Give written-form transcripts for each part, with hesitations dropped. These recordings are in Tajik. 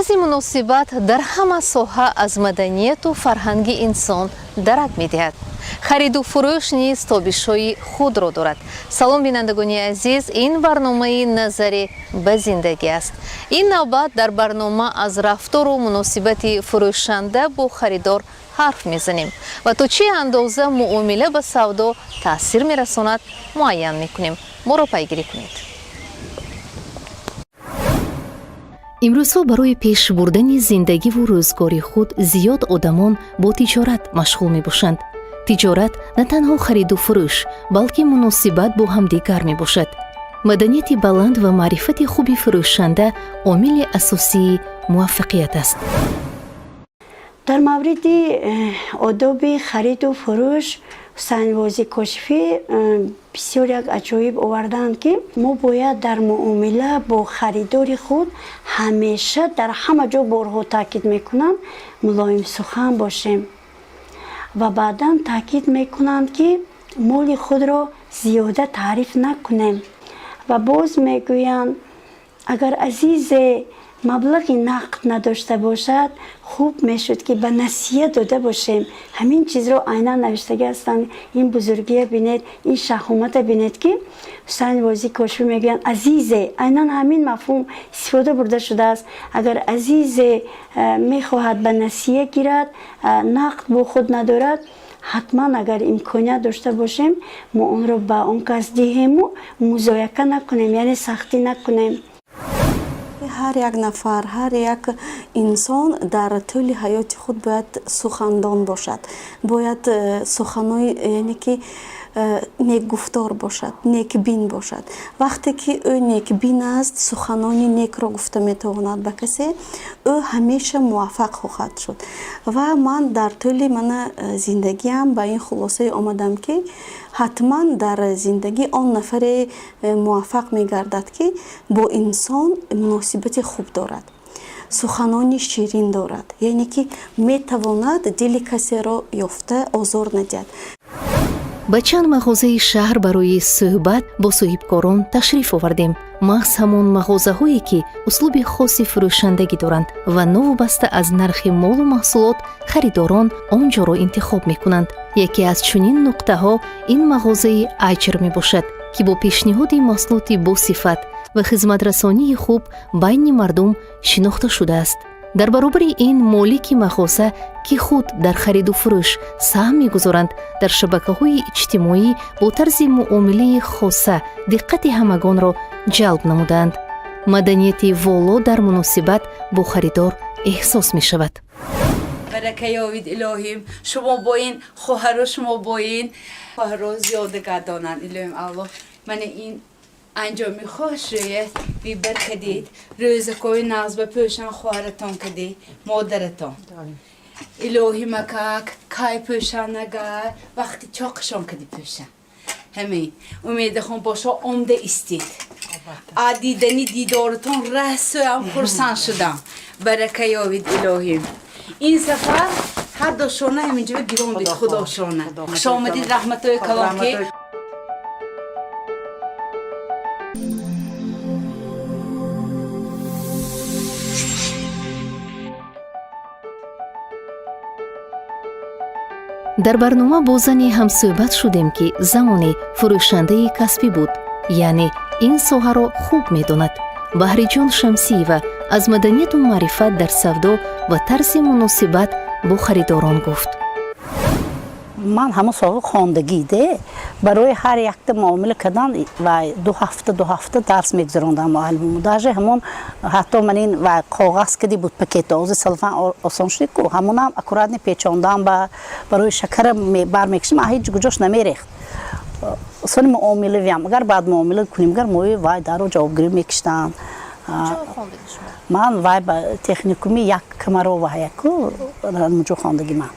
Тарзи муносибат дар ҳама соҳа аз маданияту фарҳанги инсон дарак медиҳад. Хариду фурӯш низ тобишҳои худро дорад. Салом, бинандагони азиз, ин барномаи «Назаре ба зиндагӣ» аст. Ин навбат дар барнома аз рафтору муносибати фурӯшанда бо харидор ҳарф мезанем ва то чӣ андоза муомила ба савдо таъсир мерасонад, муайян мекунем. Моро пайгирӣ кунед. Имрӯзҳо барои пеш бурдани зиндагиву рӯзгори худ зиёд одамон бо тиҷорат машғул мебошанд. Тиҷорат на танҳо хариду фурӯш, балки муносибат бо ҳамдигар мебошад. Маданияти баланд ва маърифати хуби фурӯшанда омили асосии муваффақият аст. Дар мавриди одоби хариду фурӯш Ҳусайнвози Кошифӣ бисёр як аҷоиб овардаанд, ки мо бояд дар муомила бо харидори худ ҳамеша, дар ҳама ҷо борҳо таъкид мекунанд, мулоимсухан бошем ва баъдан таъкид мекунанд, ки моли худро зиёда таъриф накунем. Ва боз мегӯянд, агар азизе маблағи нақд надошта бошад, хуб мешуд, ки ба насия дода бошем. Ҳамин чизро айнан навиштагӣ ҳастанд. Ин бузургия бинед, ин шаҳомата бинед, ки Ҳусайн Вози Кошифӣ мегӯянд, азизе, айнан ҳамин мафҳум истифода бурда шудааст. Агар азизе мехоҳад ба насия гирад, нақд бо худ надорад, ҳатман агар имконият дошта бошем, мо онро ба он кас диҳему музояка накунем, яъне сахтӣ накунем. Ҳар як нафар, ҳар як инсон дар тӯли ҳаёти худ бояд сухандон бошад, бояд суханои, яъне ки некгуфтор бошад, некбин бошад. Вақте ки ӯ некбин аст, суханони некро гуфта метавонад ба касе, ӯ ҳамеша муваффақ хоҳад шуд. Ва ман дар тӯли мана зиндагиам ба ин хулосае омадам, ки ҳатман дар зиндагӣ он нафаре муваффақ мегардад, ки бо инсон муносибати хуб дорад, суханони ширин дорад, яъне ки метавонад дили касеро ёфта озор надиҳад. Ба чанд мағозаи шаҳр барои суҳбат бо соҳибкорон ташриф овардем, маҳз ҳамон мағозаҳое, ки услуби хоси фурӯшандагӣ доранд ва новобаста аз нархи молу маҳсулот харидорон он ҷоро интихоб мекунанд. Яке аз чунин нуқтаҳо ин мағозаи «Аҷр» мебошад, ки бо пешниҳоди маҳсулоти босифат ва хизматрасонии хуб байни мардум шинохта шудааст. Дар баробари ин, молики мағоза, ки худ дар хариду фурӯш саҳм мегузоранд, дар шабакаҳои иҷтимоӣ бо тарзи муомилаи хоса диққати ҳамагонро ҷалб намудаанд. Маданияти воло дар муносибат бо харидор эҳсос мешавад. Барака ёвид, илоҳим, шумо бо ин хоҳаро, шумо бо ин хоҳаро зиёда гардонанд, илоҳим Аллоҳ. Мана ин анҷоми хошрӯя вибар кадид, рӯзакои нағз ба пӯшан хоҳаратон кади, модаратон, илоҳи макак кай пӯшан, агар вақти чоқашон кади пӯшан. Ҳамин умедахон бошо, омда истид, а дидани дидорутон расоям хурсанд шудам. Барака ёвид, илоҳим. Ин сафар ҳар дошона ҳаминҷо гирон бид, худошона. Хуш омадид, раҳматои калон ки. Дар барнома бо зане ҳамсӯҳбат шудем, ки замоне фурӯшандаи касбӣ буд, яъне ин соҳаро хуб медонад. Баҳриҷон Шамсиева аз маданияту маърифат дар савдо ва тарзи муносибат бо харидорон гуфт. Ман ҳамон соҳа хондагӣ де, барои ҳар якта муомила кардан ва 2 ҳафта 2 ҳафта дарс мегузарондам муаллиму. Даже ҳамон ҳатто ман ин ва коғаз кади буд, пакет, ози целлофан осон шуд ку, ҳамонам аккуратно печондан ба барои шакара бармекашим, ҳеҷ куҷош намерехт. Сони муомилавиам агар баъд муомила кунем, агар мои вай даро ҷавобгирӣ мекиштанд. Ман вай ба техникуми як Камарова яку муҷо хондагӣ ман.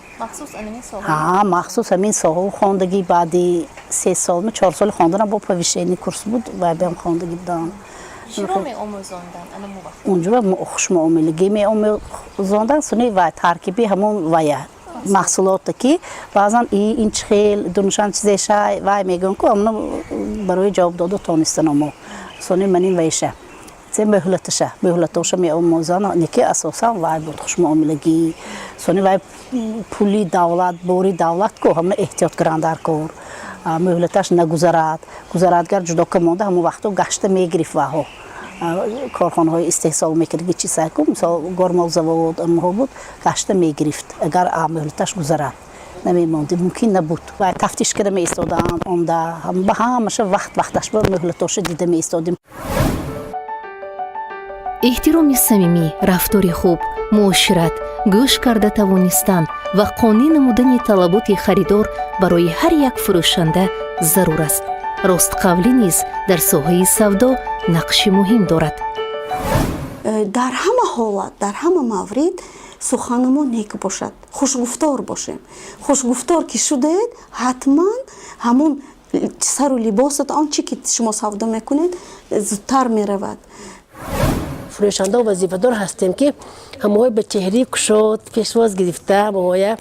Ҳа, махсус ҳамин соҳа хондагӣ. Баъди 3 сол, 4 соли хонданам, бо повышение курс буд, вай бам хондагӣ будам. Унҷо хушмуомилагӣ меомӯзонданд, суни вай таркиби ҳамон вая маҳсулоте, ки баъзан ин чи хел дунушан чизешай вай мегӯям ку, ҳамона барои ҷавоб дода тонистанамо. Сони ман ин вайша Се мӯҳлаташа, мӯҳлатоша меомӯзанд, неки асосан вай буд хушмуомилагӣ. Сони вай пули давлат, бори давлат ку, ҳама эҳтиёт кунанд дар кор. Мӯҳлаташ нагузарад. Гузарадгар ҷудо монда, ҳамон вақто гашта мегирифт ваҳо. Корхонаҳои истеҳсол мекардаги чизай ку, мисол, гормолзавод онҳо буд, гашта мегирифт. Агар мӯҳлаташ гузарад, намемонди, мумкин набуд. Вай тафтиш карда меистоданд онда, ба ҳамаша вақт вақташ ба мӯҳлатоша дида меистодем. Эҳтироми самимӣ, рафтори хуб, муошират, гӯш карда тавонистан ва қонеъ намудани талаботи харидор барои ҳар як фурӯшанда зарур аст. Ростқавлӣ низ дар соҳаи савдо нақши муҳим дорад. Дар ҳама ҳолат, дар ҳама маврид суханамо нек бошад, хушгуфтор бошем. Хушгуфтор ки шудаед, ҳатман ҳамон сару либосат, он чи ки шумо савдо мекунед, зудтар меравад. Фурӯшандао вазифадор ҳастем, ки ҳамаҳои ба чеҳраи кушод пешвоз гирифта, ҳамаҳоя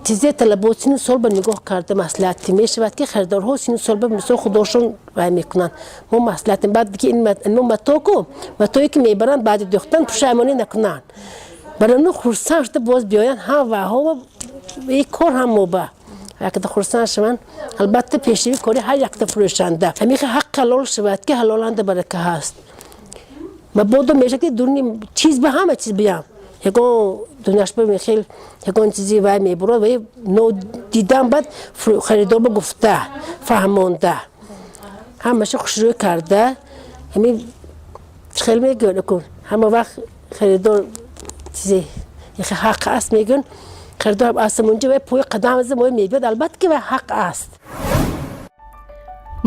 чизе талабот, сину сол ба нигоҳ карда маслиҳат мешавад, ки харидорҳо сину сол ба мисол худошон вай мекунанд. Мо маслиҳатем баъд ки ин матоку матое ки мебаранд, баъди дӯхтан пушаймонӣ накунанд, барои хурсанд шуда боз биёянд. Ҳам ваҳо и кор, ҳам мо ба якда хурсанд шаванд. Албатта, пешрави кори ҳар якта фурӯшанда ҳамихе ҳақ ҳалол шавад, ки ҳалоланда барака ҳаст. Мабодо мешавад, ки дуруни чиз ба ҳама чиз биям, ягон дунёшба хел ягон чизи вай мебурад, вай нодидан, баъд харидор ба гуфта, фаҳмонда, ҳамаша хушрӯй карда. Ҳамин хел мегӯян, ҳама вақт харидор чизе ҳақ аст, мегӯян. Харидор аз ҳамонҷо вай пои қадам аз мо мебиёд, албатта ки вай ҳақ аст.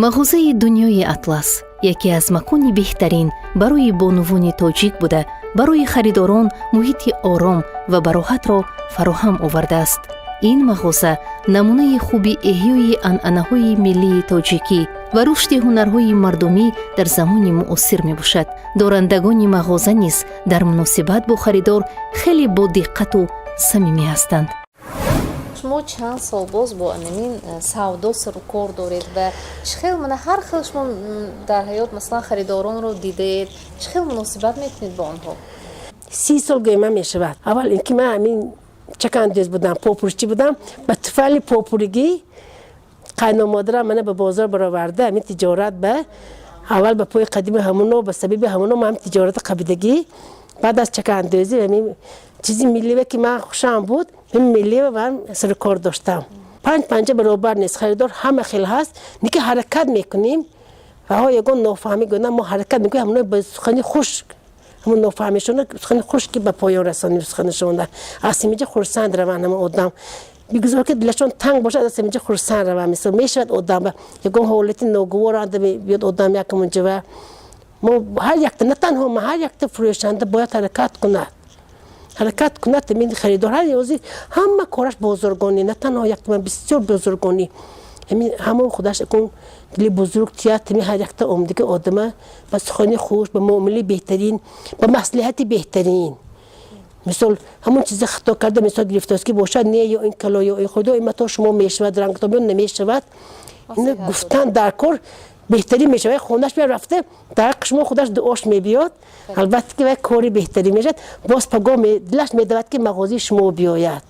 Мағозаи «Дунёи атлас» яке аз макони беҳтарин барои бонувони тоҷик буда, барои харидорон муҳити ором ва бароҳатро фароҳам овардааст. Ин мағоза намунаи хуби эҳёи анъанаҳои миллии тоҷикӣ ва рушди ҳунарҳои мардумӣ дар замони муосир мебошад. Дорандагони мағоза низ дар муносибат бо харидор хеле бодиққату самимӣ ҳастанд. Шумо чанд сол боз бо анамин савдо сару кор доред ва чӣ хел мана ҳар хел шумо дар ҳаёт, масалан, харидоронро дидаед, чӣ хел муносибат мекунед бо онҳо? 30 сол гӯема мешавад. Аввал ин ки ман ҳамин чакандӯз будам, попурчӣ будам. Ба туфайли попуригӣ қайномодарам мана ба бозор бароварда, ҳамин тиҷорат ба аввал ба пои қадими ҳамуно, ба сабаби ҳамуно ман ҳамин тиҷората қабидагӣ. Баъд аз чакандӯзӣ ҳамин чизи милливе ки ман хушам буд, ҳамин милливе ман сари кор доштам. Панҷ панҷа баробар нест, харидор ҳама хел ҳаст, неки ҳаракат мекунем. Ваҳо ягон нофаҳмӣ гӯнам, мо ҳаракат мекунем ҳамуно ба сухани хуш, ҳамун нофаҳмишона сухани хуш ки ба поён расонем суханашонда. Аз ҳаминҷа хурсанд раванд. Ҳамон одам бигузор ки дилашон танг бошад, аз ҳаминҷа хурсанд раванд. Мисол, мешавад, одам ба ягон ҳолати ногувор анда биёд одам якамунҷа ва мо ҳар якта, на танҳо ма, ҳар якта фурӯшанда бояд ҳаракат кунад, ҳаракат кунад. Ҳамин харидор ҳар ёзи ҳама кораш бозоргонӣ, на танҳо якта, бисёр бозоргонӣ. Ҳамин ҳамон худаш кун дили бузург тият, ҳамин ҳар якта омдиги одама ба сухани хуш, ба муомилаи беҳтарин, ба маслиҳати беҳтарин. Мисол, ҳамон чизе хато карда, мисол, гирифтааст ки бошад, не, ё ин кало, ё ин худо, ин мато шумо мешавад, рангто намешавад, ин гуфтан дар кор беҳтарин мешавад. Хонаш бия рафта дар шумо худаш дуош мебиёд, албатта ки вай кори беҳтарин мешавад. Боз пагоҳ дилаш медавад, ки мағозаи шумо биёяд.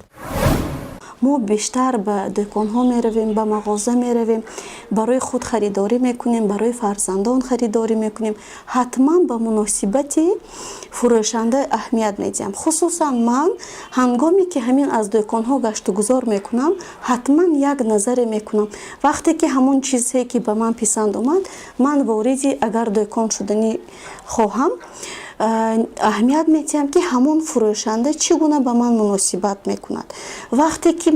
Мо бештар ба дӯконҳо меравем, ба мағоза меравем, барои худ харидорӣ мекунем, барои фарзандон харидорӣ мекунем. Ҳатман ба муносибати фурӯшанда аҳамият медиҳам. Хусусан ман ҳангоме ки ҳамин аз дӯконҳо гаштугузор мекунам, ҳатман як назаре мекунам. Вақте ки ҳамон чизе ки ба ман писанд омад, ман вориди агар дӯкон шуданӣ хоҳам, аҳамият медиҳам, ки ҳамон фурӯшанда чӣ гуна ба ман муносибат мекунад. Вақте ки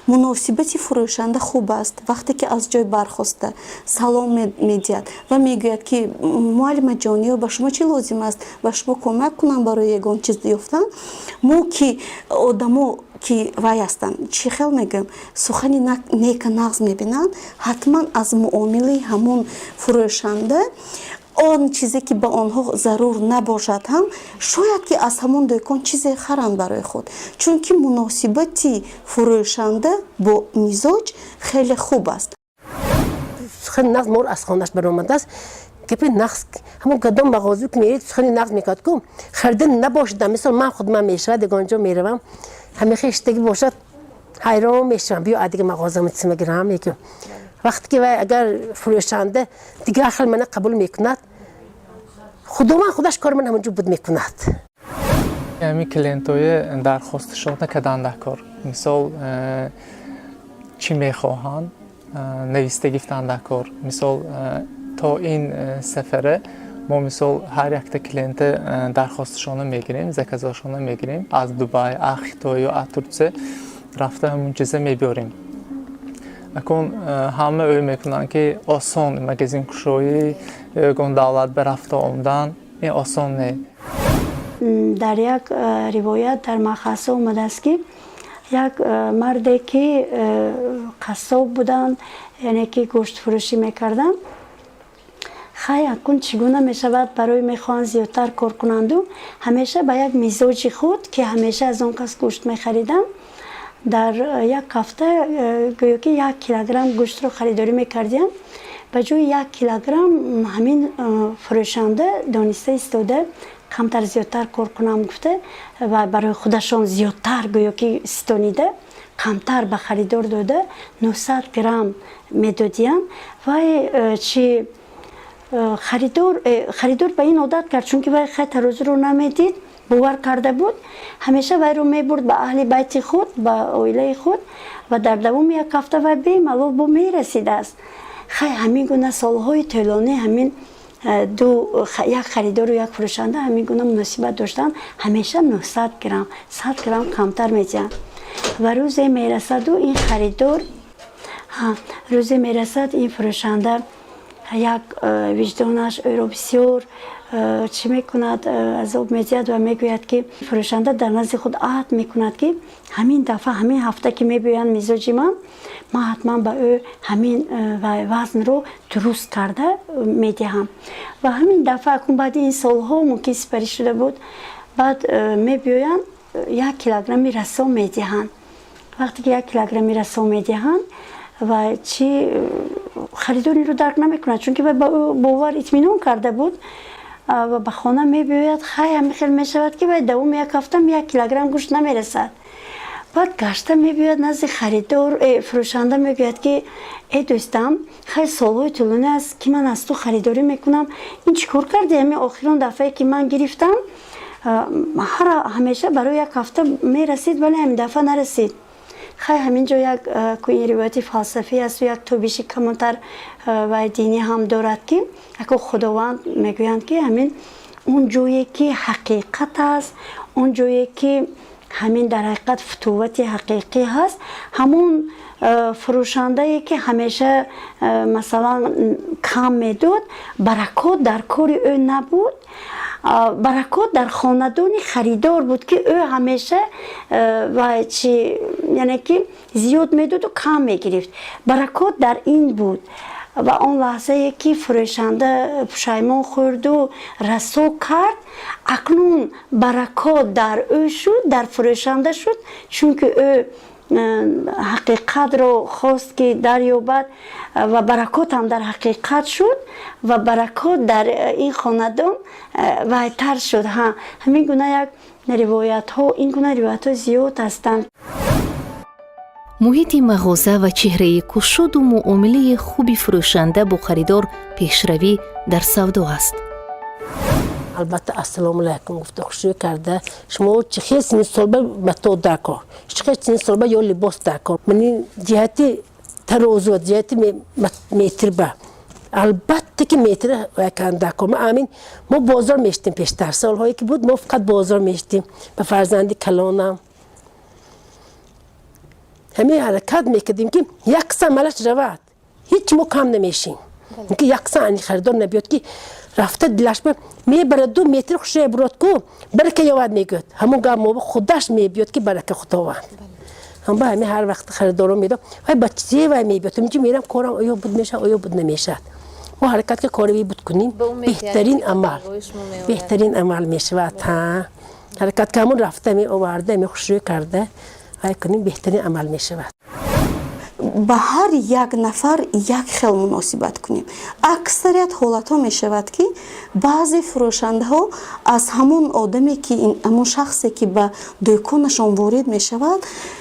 муносибати фурӯшанда хуб аст, вақте ки аз ҷой бархоста салом медиҳад ва мегӯяд, ки муаллимаҷон, ё ба шумо чӣ лозим аст, ба шумо кӯмак кунам барои ягон чиз ёфтан, мо ки одамо ки вай ҳастанд, чӣ хел мегӯям, сухани нека нағз мебинанд, ҳатман аз муомилаи ҳамон фурӯшанда он чизе ки ба онҳо зарур набошад ҳам, шояд ки аз ҳамон дӯкон чизе харанд барои худ, чунки муносибати фурӯшанда бо мизоҷ хеле хуб аст. Сухани нағз мор аз хонаш баромадааст. Гапи нағз, ҳамон кадом мағоза ки меред, сухани нағз мекунад ку, харида набошадам. Мисол, ман худ ман мешавад, ягон ҷо меравам, ҳамихе иштагӣ бошад, ҳайрон мешавам, биё а дига мағоза митсима гирам. Мекунам, вақте ки вай агар фурӯшанда дигар хел мана қабул мекунад, Худованд худаш кори ман ҳамонҷо буд мекунад. Ҳамин клиентҳои дархостшон накардан дар кор. Мисол, чӣ мехоҳанд, нависта гирифтан дар кор. Мисол, то ин сафара мо, мисол, ҳар якта клиента дархостшона мегирем, заказошона мегирем, аз Дубай, аз Хитой ё аз Турсия рафта ҳамун чиза мебиёрем. Акун ҳама ӯ мекунанд, ки осон магазин кушоӣ, ягон давлат ба рафта омадан ин осон не. Дар як ривоят дар махасо омадааст, ки як марде, ки қассоб буданд, яъне ки гӯштфурӯшӣ мекарданд. Хай, акун чӣ гуна мешавад, барои мехоҳанд зиёдтар кор кунанду ҳамеша ба як мизоҷи худ, ки ҳамеша аз он кас гӯшт мехариданд, дар як ҳафта гӯё ки 1 килограмм гӯштро харидорӣ мекардиям. Ба ҷои 1 килограмм ҳамин фурӯшанда дониста истода, камтар зиёдтар кор кунам гуфта ва барои худашон зиёдтар гӯё ки ситонида, камтар ба харидор дода, 900 грамм медодиянд. Вай чи харидор ба ин одат кард, чунки вай хай тарозуро намедид, бовар карда буд, ҳамеша вайро мебурд ба аҳли байти худ, ба оилаи худ, ва дар давоми як ҳафта вай бемалол бо мерасидааст. Хай, ҳамин гуна солҳои тӯлонӣ ҳамин ду, як харидору як фурӯшанда, ҳамин гуна муносибат доштанд, ҳамеша 900 грамм, 100 грамм камтар медиҳанд. Ва рӯзе мерасаду ин харидор, рӯзе мерасад, ин фурӯшанда як виҷдонаш ӯро бисёр чӣ мекунад, азоб медиҳад ва мегӯяд, ки фурӯшанда дар назди худ аҳд мекунад, ки ҳамин дафъа, ҳамин ҳафта, ки мебиёянд мизоҷи ман, ман ҳатман ба ӯ ҳамин вазнро дуруст карда медиҳам. Ва ҳамин дафъа, акун баъди ин солҳо мумкин сипарӣ шуда буд, баъд мебиёянд, 1 килограмми расо медиҳанд. Вақте ки 1 килограмми расо медиҳанд ва чи харидор инро дарк намекунад, чунки вай ба ӯ бовар, итминон карда буд, ва ба хона мебиёяд. Хай, ҳамин хел мешавад, ки вай давоми як ҳафтам 1 килограмм гӯшт намерасад. Баъд гашта мебиёяд назди харидор, фурӯшанда, мегӯяд, ки э дӯстам, хай, солҳои тӯлонӣ аст, ки ман аз ту харидорӣ мекунам, ин чӣ кор кардӣ? Ҳамин охирон дафъае, ки ман гирифтам, ҳамеша барои як ҳафта мерасид, вале ҳамин дафъа нарасид. Хай, ҳамин ҷо як ку ин ривояти фалсафӣ асту як тобиши камонтар ва динӣ ҳам дорад, ки аку Худованд мегӯянд, ки ҳамин он ҷое, ки ҳақиқат аст, он ҷое, ки ҳамин дар ҳақиқат футуввати ҳақиқӣ ҳаст, ҳамон фурӯшандае, ки ҳамеша масалан кам медод, баракот дар кори ӯ набуд, баракот дар хонадони харидор буд, ки ӯ ҳамеша ва чи, яъне ки зиёд медоду кам мегирифт, баракот дар ин буд. Ва он лаҳзае, ки фурӯшанда пушаймон хӯрду расо кард, акнун баракот дар ӯ шуд, дар фурӯшанда шуд, чунки ӯ ҳақиқатро хост, ки дарёбад, ва баракот ҳам дар ҳақиқат шуд ва баракот дар ин хонадон вайтар шуд. Ҳа, ҳамин гуна як ривоятҳо, ин гуна ривоятҳо зиёд ҳастанд. Муҳити мағоза ва чеҳраи кушоду муомилаи хуби фурӯшанда бо харидор пешравӣ дар савдо аст. Албатта, ассалому алайкум гуфта, хушрӯй карда, шумо чӣ хел сини солба матоъ дар кор, чӣ хел сини солба ё либос дар кор, мани ҷиҳати тарозу, ҷиҳати метр ба, албатта ки метр дар кор. Ма амин мо бозор мештем, пештар солҳое ки буд, мо фақат бозор мештем. Ба фарзанди калонам ҳамин ҳаракат мекардем, ки яксан малаш равад, ҳеҷ мо кам намешем, ки яксан ани харидор набиёд, ки рафта дилаш мебарад, 2 метр хушрӯя бурод ку, барака ёвад, мегӯяд. Ҳамон гап мо худаш мебиёд, ки барака Худованд. Ҳам ба ҳамин ҳар вақт харидоро медо, вай ба чизе вай мебиёд, инҷо мерам, корам оё буд мешавад, оё буд намешавад. Мо ҳаракат ки кори буд кунем, беҳтарин амал, беҳтарин амал мешавад. Ҳа, ҳаракат ки ҳамон рафта меоварда, мехушрӯй карда вай кунем, беҳтарин амал мешавад. Ба ҳар як нафар як хел муносибат кунем. Аксарият ҳолатҳо мешавад, ки баъзе фурӯшандаҳо аз ҳамон одаме, ки ҳамон шахсе, ки ба дӯконашон ворид мешавад,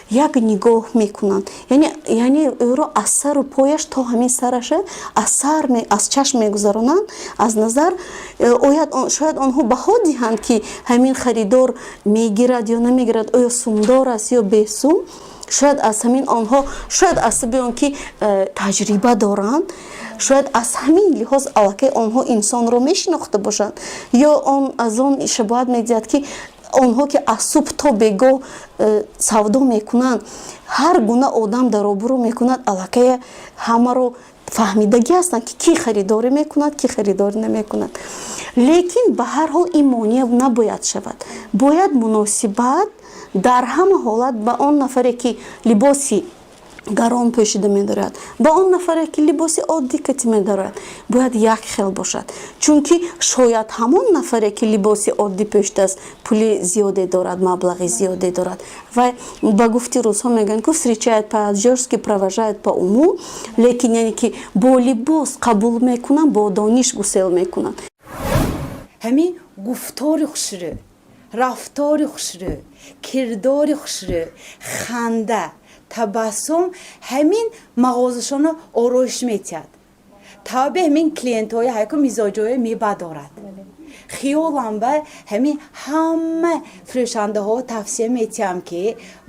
як нигоҳ мекунанд, яъне ӯро аз сару пояш то ҳамин сараша аз сар аз чашм мегузаронанд, аз назар э, ояд. Шояд онҳо баҳо диҳанд, ки ҳамин харидор мегирад ё намегирад, оё сумдор аст ё бесум. Шояд аз ҳамин онҳо, шояд аз сабаби он ки таҷриба доранд, шояд аз ҳамин лиҳоз аллакай онҳо инсонро мешинохта бошанд, ё он аз он шабоҳат медиҳад, ки онҳо, ки аз субҳ то бегоҳ савдо мекунанд, ҳар гуна одам дар обрӯ мекунад, аллакай ҳамаро фаҳмидагӣ ҳастанд, ки кӣ харидорӣ мекунад, кӣ харидорӣ намекунад. Лекин ба ҳар ҳол ин монеа набояд шавад. Бояд муносибат дар ҳама ҳолат ба он нафаре, ки либоси гарон пӯшида медорад, ба он нафаре, ки либоси оддӣ кати медорад, бояд як хел бошад, чунки шояд ҳамон нафаре, ки либоси оддӣ пӯшидааст, пули зиёде дорад, маблағи зиёде дорад. Ва ба гуфти русҳо мегӯянд, ку встречают по одежке, провожают по уму. Лекин яъне ки бо либос қабул мекунанд, бо дониш гусел мекунанд. Ҳамин гуфтори хушрӯ, рафтори хушрӯ, кирдори хушрӯ, ханда, табассум ҳамин мағозашонро ороиш метиҳад, таби ҳамин клиентҳои ҳайку мизоҷое мебадорад. Хиёлам ба ҳамин ҳама фурӯшандаҳо тавсия метиҳам, ки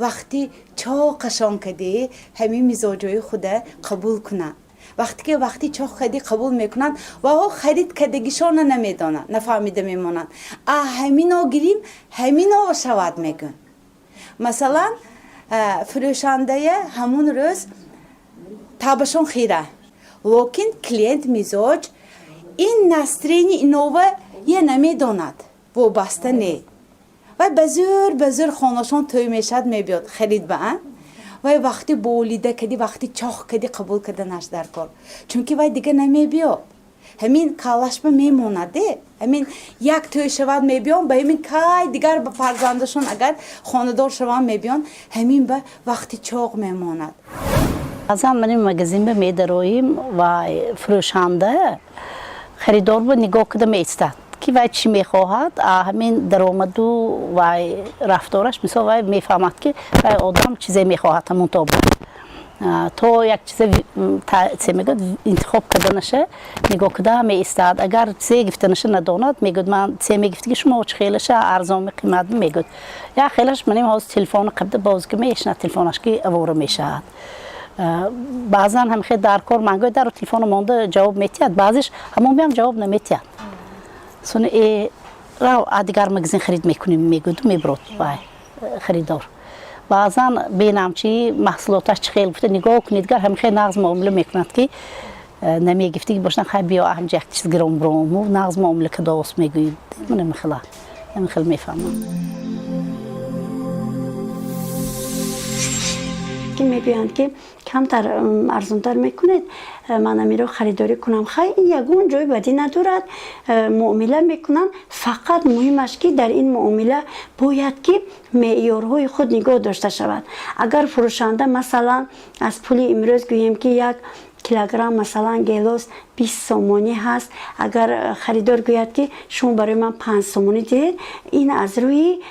вақти чоқашон кадӣ, ҳамин мизоҷои худа қабул кунанд. Вақте ки вақти чоқ кадӣ қабул мекунанд, ваҳо харид кардагишона намедонанд, нафаҳмида мемонанд. А ҳамино гирим, ҳамино шавад, мегӯн. Масалан, фурӯшандая ҳамун рӯз табашон хира, локин клиент, мизоҷ ин настроение инова е намедонад, вобаста не. Вай ба зӯр, ба зӯр хонашон тӯй мешавад, мебиёд харид ба а вай. Вақти болида кади, вақти чоқ кади, қабул карданаш дар кор, чунки вай дига намебиёд, ҳамин каллашба мемонад. Де ҳамин як тӯй шавад, мебиён, ба ҳамин кай дигар ба фарзандашон агар хонадор шаванд, мебиён, ҳамин ба вақти чоқ мемонад. Баъзан ман магазин ба медароим ва фурӯшанда харидор ба нигоҳ куда меистад, ки вай чӣ мехоҳад. Ҳамин даромаду вай рафтораш, мисол, вай мефаҳмад, ки вай одам чизе мехоҳад. Ҳамон то як чизе се мегӯяд, интихоб карданаша нигоҳ куда меистад. Агар чизе гифтанаша надонад, мегӯяд: «Ман се мегифтиги, шумо чӣ хелаша, арзонми, қиматми?» мегӯяд. Як хелаш манем ҳозир телефони қабда боз ки мешинад, телефонаш ки авора мешавад. Баъзан ҳам хел дар кор ман гӯяд, дару телефоно монда ҷавоб метиҳад, баъзеш ҳамон биам ҷавоб наметиҳад. Сони э рав, а дигар магазин харид мекунем, мегӯяду мебурод вай харидор. Баъзан бенам чи маҳсулоташ чӣ хел гуфта нигоҳ кунед, гар ҳамин хел нағз муомила мекунад, ки намегифтиги бошанд, хай биё, ҳамҷа як чиз гиром брому нағз муомила кадост, мегӯед. Ман ҳамин хел мефаҳмам. Ки мегӯянд, ки камтар арзонтар мекунед, ман амиро харидорӣ кунам. Хай, ин ягон ҷои бадӣ надорад, муомила мекунанд. Фақат муҳимаш, ки дар ин муомила бояд ки меъёрҳои худ нигоҳ дошта шавад. Агар фурӯшанда, масалан, аз пули имрӯз гӯем, ки як килограмм, масалан, гелос 20 сомонӣ ҳаст, агар харидор гӯяд, ки шумо барои ман 5 сомонӣ диҳед, ин аз рӯи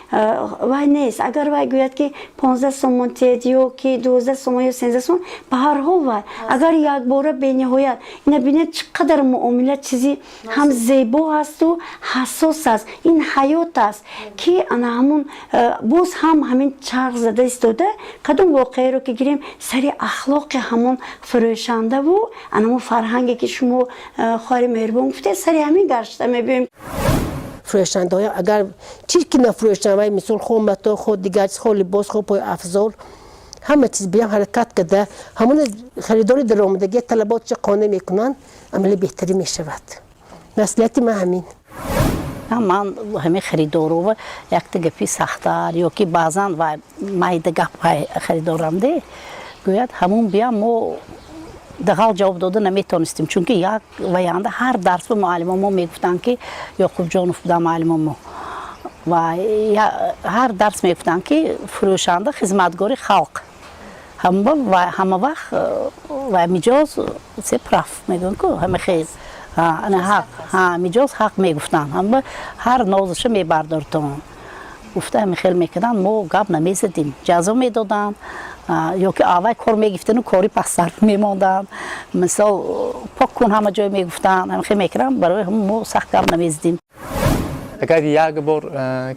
вай нест. Агар вай гӯяд, ки 15 сомон диҳед ё ки 12 сомон ё 13 сомон, ба ҳар ҳол вай агар якбора бениҳоят ина бинед, чӣ қадар муомила чизи ҳам зебо ҳасту ҳассос аст. Ин ҳаёт аст, ки ана ҳамун боз ҳам ҳамин чарх зада истода, кадом воқеаро ки гирем, сари ахлоқи ҳамон фурӯшандаву анамон фарҳанге, ки шумо, хоҳари меҳрубон, гуфтед, сари ҳамин гашта мебиёем. Фурӯшандаҳо агар чӣ ки нафурӯшанд, вай мисол хо мато, хо дигар чиз, хо либос, хо пой афзол, ҳама чиз биям ҳаракат карда, ҳамон харидори даромадагӣ талаботша қонеъ мекунанд, амали беҳтарӣ мешавад. Маслиҳати ман ҳамин. Ман ҳамин харидорова якта гапи сахтар ё ки баъзан вай майда гап харидорам де гӯяд, ҳамун биям мо дағал ҷавоб дода наметонистем, чунки як ваянда ҳар дарс ба муаллимо мо мегуфтанд, ки Ёқубҷонов буда муаллимо мо, ва ҳар дарс мегуфтанд, ки фурӯшанда хизматгори халқ. Ҳама вақт ва миҷоз се прав мегӯянд ку, ҳама хез ҳақ, миҷоз ҳақ мегуфтанд. Ҳама ҳар нозаша мебардортон гуфта, ҳами хел мекарданд. Мо гап намезадим, ҷазо медоданд ё ки аввай кор мегирифтану кори пастар мемонданд. Мисол, пок кун ҳама ҷой мегуфтанд, ҳами хел мекарданд. Барои ҳам мо сахт гап намезадим. Агар як бор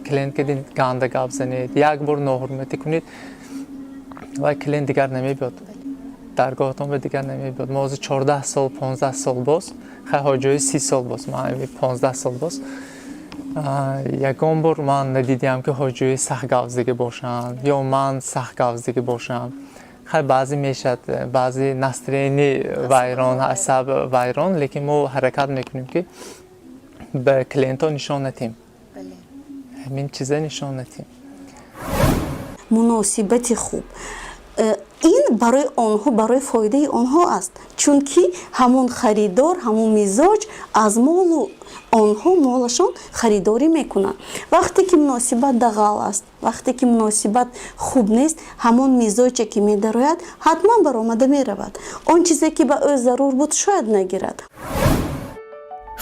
клиент кади ганда гап занед, як бор ноҳурматӣ кунед, вай клиент дигар намебиёд даргоҳатон, ба дигар намебиёд. Мо ҳозир 14 сол, 15 сол боз, хай, ҳоҷои 30 сол боз, ман 15 сол боз, ягон бор ман надидиам, ки ҳоҷои сахт гапзагӣ бошанд ё ман сахт гапзагӣ бошам. Хай, баъзе мешад, баъзе настроение вайрон, асаб вайрон, лекин мо ҳаракат мекунем, ки ба клиентҳо нишон натем, ҳамин чиза нишон натем. Муносибати хуб ин барои онҳо, барои фоидаи онҳо аст, чунки ҳамон харидор, ҳамон мизоҷ аз молу онҳо, молашон харидорӣ мекунанд. Вақте ки муносибат дағал аст, вақте ки муносибат хуб нест, ҳамон мизоҷе ки медарояд, ҳатман баромада меравад, он чизе ки ба ӯ зарур буд, шояд нагирад.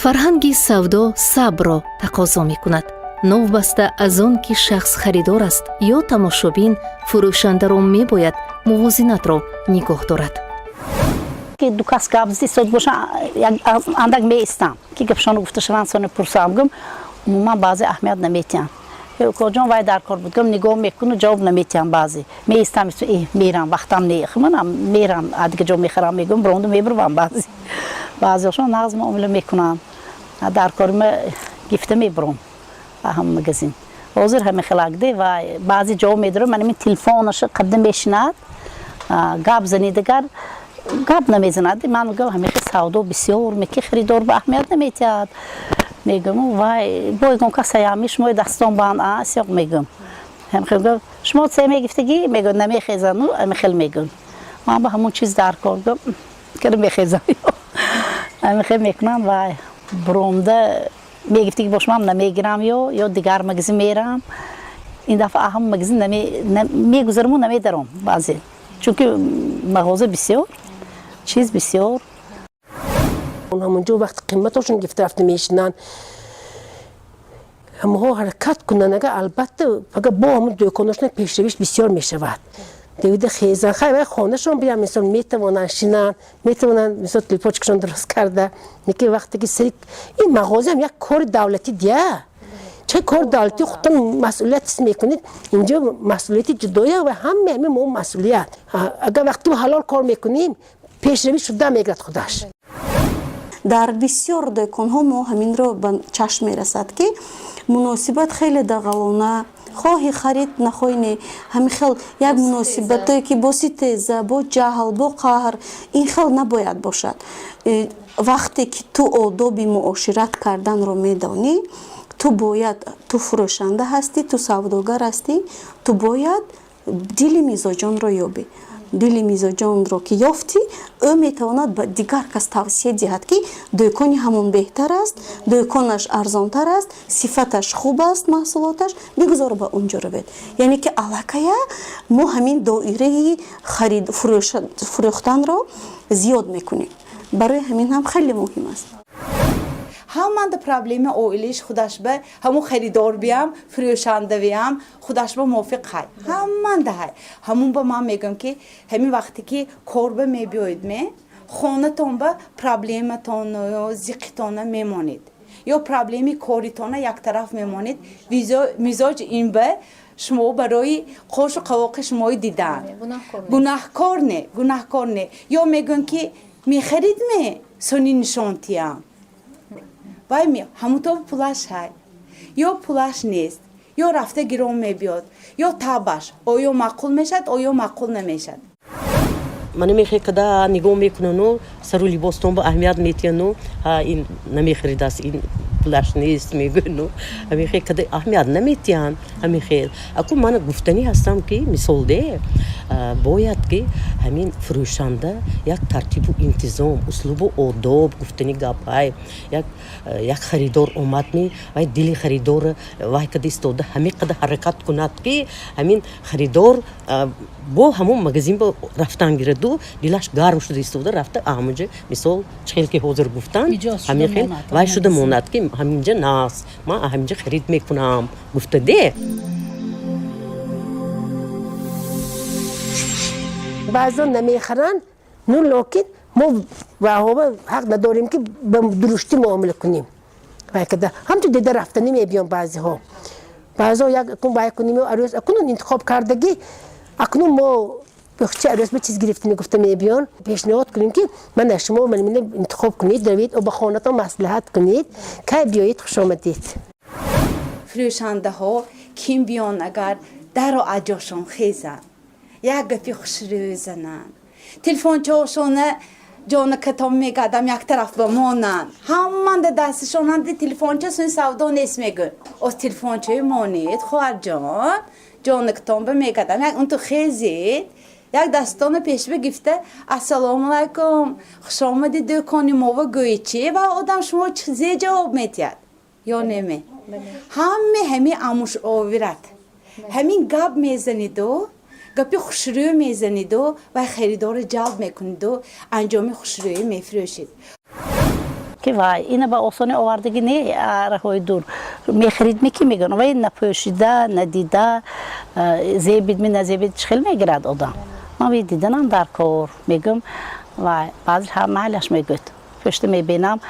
Фарҳанги савдо сабрро тақозо мекунад. Новбаста аз он ки шахс харидор аст ё тамошобин, фурӯшандаро мебояд мувозинатро нигоҳ дорад. Ки ду кас гап зистод бошан, андак меистам, ки гапшоно гуфта шаванд, сони пурсам. Гум, умуман баъзе аҳамият наметиҳанд. Укоҷон, вай дар кор буд, гум, нигоҳ мекуну ҷавоб наметиҳам. Баъзе меистам, мерам, вақтам не, манам мерам, дига ҷо мехарам, мегӯм, бронду мебурвам. Баъзе баъзеҳошон нағз муомила мекунанд, дар кори ма гифта мебурам ҳам магазин. Ҳозир ҳами хелакде ва баъзе ҷо медорам, ман ҳамин телефонаша қадда мешинад, гап зани, дигар гап намезанад. Ман мегӯям, ҳамихел савдо бисёр меки, харидор ба аҳамият наметиҳад, мегӯям. Вай бо ягон кас аями шумои дастон банд сиёқ, мегӯям. Шумо се мегифтагӣ, мегӯ, намехезану ҳамихел мегӯм. Ман ба ҳамон чиз дар кор гӯм, кара мехезам, ҳамихел мекунам. Вай буромда мегифтагӣ бошмам, намегирам ё дигар магазин мерам. Ин дафъа ҳам магазин мегузараму намедаром баъзе, чунки мағоза бисёр, чиз бисёр. Ҳамонҷо вақти қиматошон гифта рафта мешинанд, ҳамаҳо ҳаракат кунанд, ага, албатта, фақат бо ҳамон дӯконошона пешравиш бисёр мешавад. Девида хезан, хай, вай хонашон биям, мисол, метавонанд шинанд, метавонанд, мисол, телефончикашон дуруст карда. Неки вақте ки сари ин мағозаам як кори давлатӣ дия, ча кори давлатӣ, худтон масъулият ҳис мекунед. Инҷо масъулияти ҷудоя ва ҳама ҳами мо масъулият. Агар вақти ҳалол кор мекунем, пешравӣ шуда мегирад худаш. Дар бисёр дӯконҳо мо ҳаминро ба чашм мерасад, ки муносибат хеле дағалона, хоҳӣ харид, нахоҳӣ не, ҳамин хел як муносибатое ки бо ситеза, бо ҷаҳл, бо қаҳр, ин хел набояд бошад. Вақте ки ту одоби муошират карданро медонӣ, ту бояд, ту фурӯшанда ҳастӣ, ту савдогар ҳастӣ, ту бояд дили мизоҷонро ёбӣ. Дили мизоҷонро ки ёфтӣ, ӯ метавонад ба дигар кас тавсия диҳад, ки дӯкони ҳамон беҳтар аст, дӯконаш арзонтар аст, сифаташ хуб аст, маҳсулоташ, бигузор ба он ҷо равед. Яъне ки аллакая мо ҳамин доираи харид фурӯхтанро зиёд мекунем. Барои ҳамин ҳам хеле муҳим аст. Ҳаманда проблема оилиш худаш ба ҳамун харидор биям, фурӯшандавиам худаш ба мувофиқ ҳай, ҳаманда ҳай. Ҳамун ба ман мегӯям, ки ҳамин вақте ки кор ба мебиёед, ме хонатон ба проблематону зиқитона мемонед ё проблеми коритона яктараф мемонед, мизоҷ ин ба шумо барои қошу қавоқи шумои дидан гунаҳкор не, гунаҳкор не. Ё мегӯям, ки мехарид, ме сони нишонтиям, вай ҳамуто пулаш ҳай ё пулаш нест, ё рафта гирон мебиёд, ё табаш оё маъқул мешавад, оё маъқул намешавад. Ман намехе, када нигоҳ мекунану сару либостон ба аҳамият метиҳану ин намехаридааст ин. Пулаш нест мегӯяну ҳамин хел када аҳамият наметиҳанд. Ҳамин хел аку ман гуфтанӣ ҳастам, ки мисол де, бояд ки ҳамин фурӯшанда як тартибу интизом, услубу одоб, гуфтани гапҳай, як харидор омадми, вай дили харидора вай када истода, ҳамин қадар ҳаракат кунад, ки ҳамин харидор бо ҳамон магазин ба рафтан гираду, дилаш гарм шуда истода рафта ҳамонҷа, мисол, чӣ хел ки ҳозир гуфтанд, ҳамин хел вай шуда монад, ки ҳаминҷа нас ман ҳаминҷа харид мекунам гуфта де. Баъзан намехаранд, ну лекин мо ваҳоба ҳақ надорем, ки ба дуруштӣ муомила кунем. Вай када ҳамчун дида рафтанӣ мебиён баъзеҳо. Баъзеҳо як акун вай кунем, арӯс акунун интихоб кардагӣ, акнун мо чи арӯс ба чиз гирифтем гуфта мебиён, пешниҳод кунем, ки мана шумо мана интихоб кунед, равед ба хонатон, маслиҳат кунед, кай биёед, хушомадед. Фурӯшандаҳо ким биён, агар даро аҷошон хезанд, як гапи хушрӯ зананд, телефончаошона ҷона катом мегардам, як тараф ба монанд, ҳаманда дасташонанда телефонча, сун савдо нест мегӯ, оз телефончаи монед, хоҳарҷон, ҷона катом ба мегардам, як унту хезед, як дастона пешба гифта, ассалому алайкум, хушомади дӯкони мова гӯед, чи ва одам шумо зе ҷавоб метиҳад ё неме? Ҳаме ҳами амуш овират, ҳамин гап мезаниду, гапи хушрӯ мезаниду, вай харидорро ҷалб мекуниду, анҷоми хушрӯӣ мефурӯшед. Ки вай ина ба осонӣ овардагӣ не, раҳои дур мехарид, ки мегӯян, вай напӯшида, надида, зебидми, назебид, чӣ хел мегирад одам? Ман вай диданам дар кор мегӯям, вай баъзе майлаш мегӯяд, пӯшта мебинам,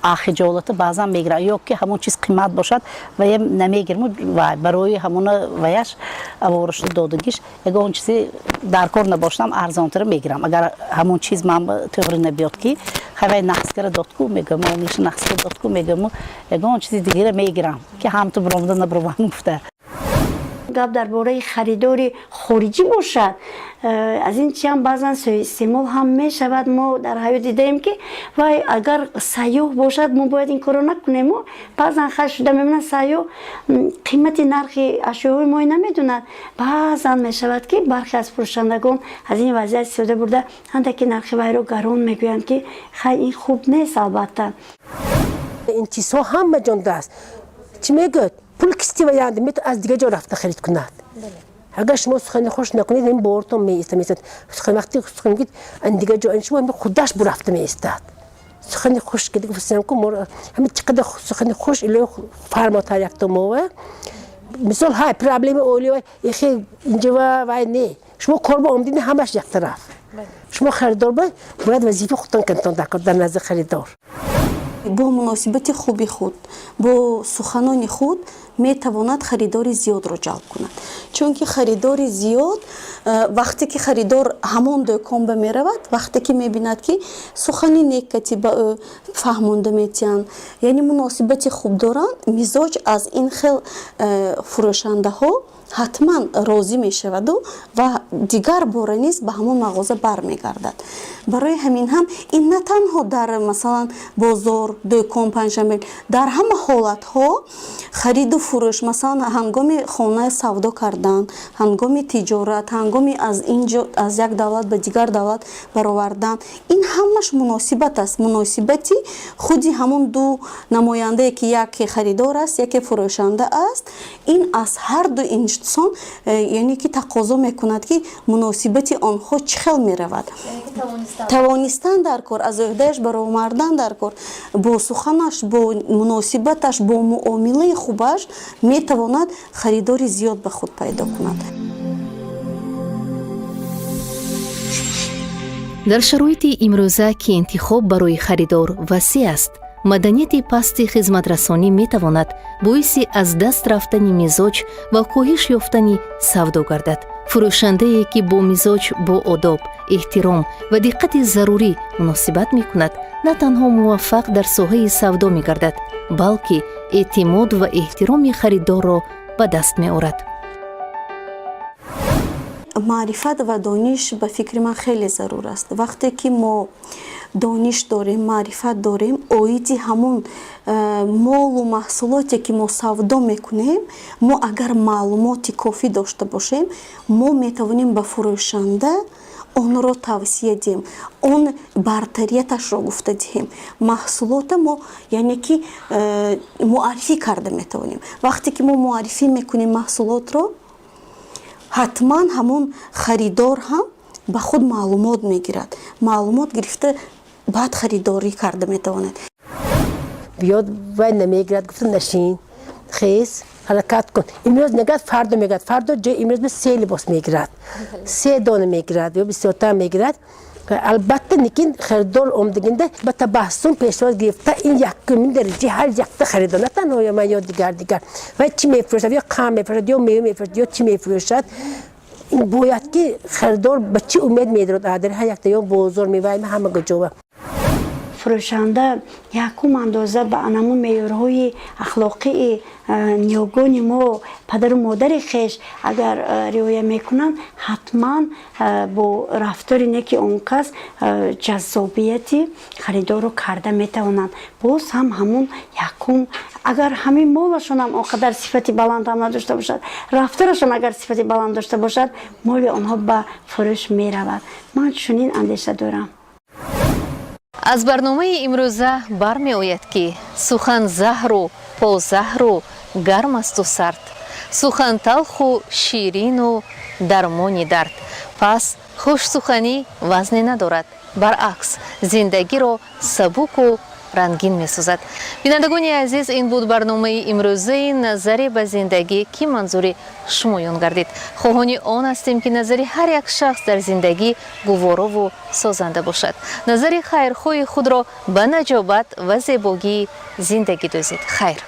ахиҷолата баъзан мегирам, ё ки ҳамон чиз қимат бошад, вая намегирму, вай барои ҳамона ваяш аворашта додагиш, ягон чизи дар кор набошадам, арзонтара мегирам, агар ҳамон чиз ман тӯғри набиёд, ки хай вай нақскара додку мегӯям, омиша нақскара додку мегӯяму, ягон чизи дигара мегирам, ки ҳамту биромада набировам гуфта. Гап дар бораи харидори хориҷӣ бошад, аз ин чиам баъзан суистеъмол ҳам мешавад. Мо дар ҳаёт дидаем, ки вай агар сайёҳ бошад, мо бояд ин корро накунему. Баъзан хай шуда мемонад, сайёҳ қимати нархи ашёҳои мо намедонад. Баъзан мешавад, ки бархе аз фурӯшандагон аз ин вазъият истифода бурда, андаки нархи вайро гарон мегӯянд, ки хай ин хуб нест, албатта. Ин чизҳо ҳама ҷонда аст. Чӣ мегӯяд, пул кисти ваянда метавон аз дигар ҷо рафта харид кунад. Агар шумо сухани хуш накунед, ин бортон меиста, меистад. Сухан вақти сухан мегӯед, ан дигар ҷо ин шумо худаш бурафта меистад. Сухани хуш ки гуфтам, ку ҳами чӣ қадар сухани хуш илоҳи фармотар якто мова. Мисол, ҳай проблема оили ихи инҷава вай не, шумо кор ба омдини, ҳамаш як тараф. Шумо харидор бояд вазифаи худтон кунтон дар назди харидор. Бо муносибати хуби худ, бо суханони худ метавонад харидори зиёдро ҷалб кунад, чунки харидори зиёд, вақте ки харидор ҳамон дӯкон ба меравад, вақте ки мебинад, ки сухани некати ба ӯ фаҳмонда метиҳанд, яъне муносибати хуб доранд, мизоҷ аз ин хел фурӯшандаҳо ҳатман розӣ мешаваду ва дигар бора низ ба ҳамон мағоза бармегардад. Барои ҳамин ҳам ин на танҳо дар, масалан, бозор, дӯкон, панҷшанбе, дар ҳама ҳолатҳо хариду фурӯш, масалан, ҳангоми хона савдо кардан, ҳангоми тиҷорат, ҳангоми аз ин ҷо, аз як давлат ба дигар давлат баровардан, ин ҳамаш муносибат аст. Муносибати худи ҳамон ду намояндае, ки яке харидор аст, яке фурӯшанда аст, ин аз ҳар ду инсон яъне ки тақозо мекунад, ки муносибати онҳо чӣ хел меравад. Тавонистан дар кор, аз ӯҳдааш баромардан дар кор, бо суханаш, бо муносибаташ, бо муомилаи хубаш метавонад харидори зиёд ба худ пайдо кунад. Дар шароити имрӯза, ки интихоб барои харидор васеъ аст, маданияти пасти хизматрасонӣ метавонад боиси аз даст рафтани мизоҷ ва коҳиш ёфтани савдо гардад. Фурӯшандае, ки бо мизоҷ бо одоб, эҳтиром ва диққати зарурӣ муносибат мекунад, на танҳо муваффақ дар соҳаи савдо мегардад, балки эътимод ва эҳтироми харидорро ба даст меорад. Маърифат ва дониш, ба фикри ман, хеле зарур аст. Вақте ки мо Дониш дорем, маърифат дорем оиди ҳамон молу маҳсулоте, ки мо савдо мекунем. Мо агар маълумоти кофӣ дошта бошем, мо метавонем ба фурӯшанда онро тавсия диҳем, он бартарияташро гуфта диҳем. Маҳсулота мо, яъне ки, муаррифӣ карда метавонем. Вақте ки мо муаррифӣ мекунем маҳсулотро, ҳатман ҳамон харидор ҳам ба худ маълумот мегирад. Маълумот гирифта, баъд харидорӣ карда метавонад. Биёд, вай намегирад, гуфта нашин, хез, ҳаракат кун. Имрӯз нагирад, фардо мегирад. Фардо ҷои имрӯз ба се либос мегирад, се дона мегирад ё бисёртар мегирад, албатта. Лекин харидор омдагинда ба табассум пешвоз гирифта, ин якумин дараҷаи ҳар якта харидор, на танҳо ё ман ё дигар дигар. Вай чӣ мефурӯшад, ё қанд мефурӯшад, ё мева мефурӯшад, ё чӣ мефурӯшад, ин бояд ки харидор ба чӣ умед медорад дар ҳар якта ё бозор мевай ҳама ҷова. Фурӯшанда якум андоза ба анамун меъёрҳои ахлоқии ниёгони мо, падару модари хеш агар риоя мекунанд, ҳатман бо рафтори неки он кас ҷаззобияти харидорро карда метавонанд. Боз ҳам ҳамун якум, агар ҳамин молашон ҳам он қадар сифати баланд ҳам надошта бошад, рафторашон агар сифати баланд дошта бошад, моли онҳо ба фурӯш меравад. Ман чунин андеша дорам. Аз барномаи имрӯза бармеояд, ки сухан заҳру позаҳру гарм асту сард, сухан талху ширину дармони дард. Пас хушсуханӣ вазне надорад, баръакс, зиндагиро сабуку рангин месозад. Бинандагони азиз, ин буд барномаи имрӯзаи «Назаре ба зиндагӣ», ки манзури шумоён гардид. Хоҳони он ҳастем, ки назари ҳар як шахс дар зиндагӣ гуворову созанда бошад. Назари хайрхоҳи худро ба наҷобат ва зебогии зиндагӣ дӯзед. Хайр.